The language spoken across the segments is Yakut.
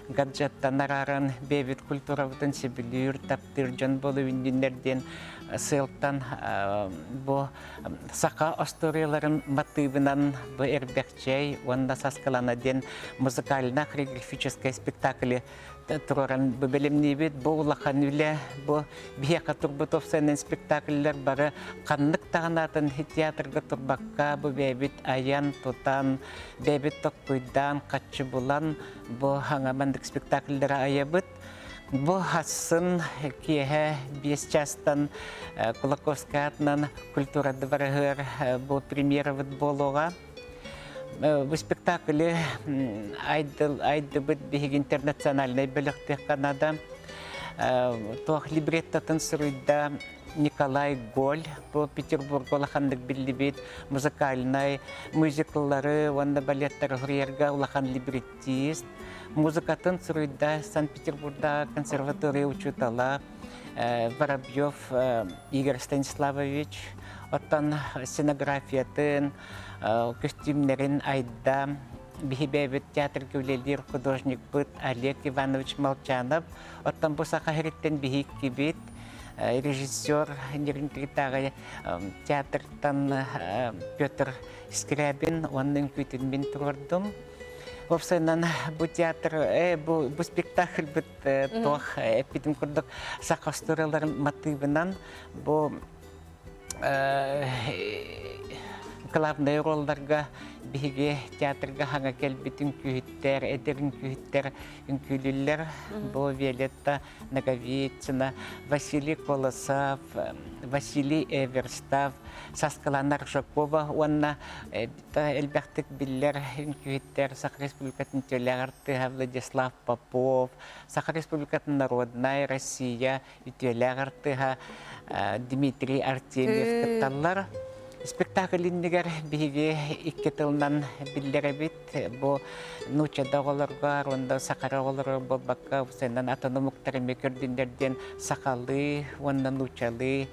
Гаджеттан арааран бэйэбит культурабытын сөбүлүүр, таптыыр дьон буола үүннүннэр диэн сыалтан бу саха остуоруйаларын матыыбынан бу Эрбэхчэй уонна Саскылана диэн музыкально-хореографическай спектакли туруоран бу бэлэмниибит. Бу улахан үлэ, бу биһиэхэ турбут уопсайынан спектакльлэр бары ханнык даҕаны атын театрга турбакка бу бэйэбит айан, тутан, бэйэбит токкуйдаан, хаччы булан бу хаҥа маннык спектакльлары айабыт. Бу хассын киэһэ 5 чаастан Кулаковскай атынан культура дыбарыһыар бу премьерабыт буолуоҕа. Бу спектаклы айдыбыт биһиги интернациональнай бөлөхтүөххэ наада. Туох либреттатын суруйда Николай Голь, бу Петербурга улаханнык биллибит музыкальнай мюзикллары уонна балеттары суруйарга улахан либреттист. Музыкатын суруйда Санкт-Петербурга консерватория учуутала Воробьев Игорь Станиславович. Оттон сценографиятын, көстүүмнэрин айда биһи бэйэбит театрга үлэлиир художникпыт Олег Иванович Молчанов. Оттон бу саха сириттэн биһи иккибит режиссер Нерюнгритааҕы театртан Петр Скрябин уонна үҥкүүтүн мин туруордум. Уопсайынан бу театр, бу, бу спектакльбыт туох эппитим курдук саха остуоруйаларын матыыбынан бу главнай ролларга биһиги театрга хаҥа кэлбит үҥкүүһүттэр, эдэр үҥкүүһүттэр үҥкүүлүүллэр. Бу Виолетта Ноговицына, Василий Колосов, Василий Эверстов, Саскылана Ржакова уонна элбэхтик биллэр үҥкүүһүттэр Саха Республикатын үтүөлээх артыыһа Владислав Попов, Саха Республикатын народнай Россия үтүөлээх артыыһа Дмитрий Артемьев кытталлар. Спектакль иннигэр биһиги икки тылынан биллэрэбит. Бу нууччада оҕолорго, уонна сахара оҕолоро буолбакка, сеннан атын омуктар эмиэ көрдүннэр диэн сахалыы уонна нууччалыы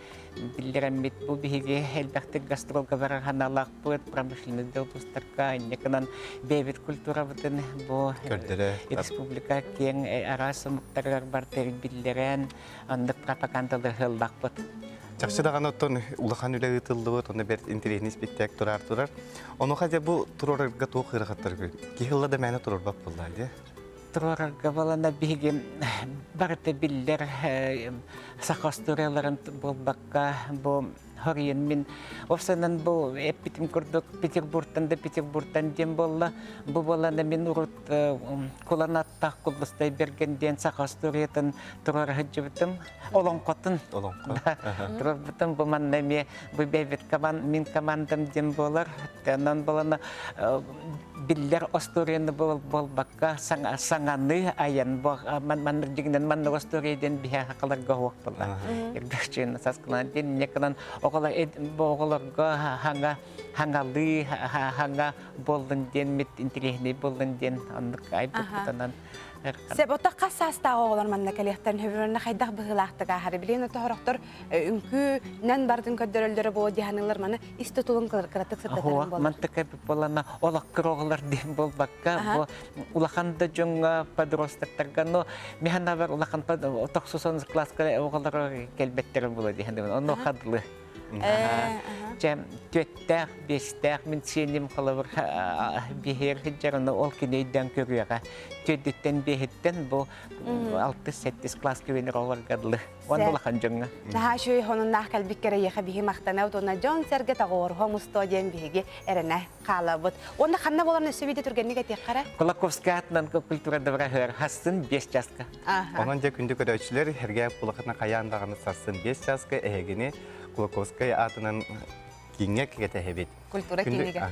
биллэрэммит. Бу биһиги элбэхтик гастролга барар ханалаахпыт, промышленный выпустарга, инникынан бэйэбит культурабытын бу республика киэҥ араас омуктарыгар барытыгар биллэрэн, оннук пропагандалыы ыһыллахпыт. Чахчы даҕаны оттон улахан үлэ ыытыллыбыт, онно бэрт интэриэһинэй спектакль турар турар. Онуоха дьэ бу туруорарга туох ыарахаттар киһи ылла да мээнэ туруорбат буоллаа дии. Туруорарга балана биһиги барыта биллэр саха остуоруйаларын буолбакка бу хоруйун мин Офсанан бу эппитим курдук Петербургтан да Петербургтан диэн буолла. Бу буолана мин урут кулан аттаах Куллустай Берген диэн саха остуоруйатын туруора сылдьыбытым. Олоҥхотун туруорбутум. Бу манна эмиэ бу бэйбит мин командам диэн буолар. Онон буолана биллэр остуоруйаны буолбакка саҥаны айан маннык дьиҥинэн маннык остуоруйа диэн биһэ хакаларга уох буолла. Ирбэхчиин саскылан диэн иннекынан оҕолор оҕолорго хаҥа хаҥалыы хаҥа буоллун диэн мит интириэһинэй буоллун диэн оннук айбыппытынан. Сөп, ото хас саастаах оҕолор манна кэлиэхтэрин сөбүрэнэ хайдах быһыылаахтык ааһар? Билигин ото сорохтор үҥкүүнэн барытын көрдөрөллөрө буолуо диһаныылар маны ис тутулун кыратык сырдатарын болар. Мантыка буолана олохкыр оҕолор диэн буолбакка, бу улахан да дьоҥҥо подростактарга, но механабар улахан тохсусон класска оҕолоро кэлбэттэрэ буолуо диһаныбын. Ону хадлы. Чэ, түөттээх, биэстээх мин сиэним холобур биһиэр сылдьар, ону ол кини өйдөөн көрүөҕэ. Түөрдүттэн биэһиттэн бу алтыс-сэттис класска үөрэнэр оҕолорго дылы. Уонна улахан дьоҥҥо. Наһаа үчүгэй хонуннаах кэлбиккэр эйиэхэ биһи махтанабыт уонна дьон-сэргэ тоҕуоруһа мустуо диэн биһиги эрэнэ хаалабыт. Уонна ханна буолан өссө биирдэ түргэнник этиэххэ эрэ? Кулаковскай атынан культура добра хасын 5 часка. Онон дьэ күндү көрөөччүлэр, Эргээп Кулакатына хайаан даҕаны сарсын 5 часка эһигини Кулаковскай аатынан кииҥҥэ кэтэһэбит. Культура киинигэр.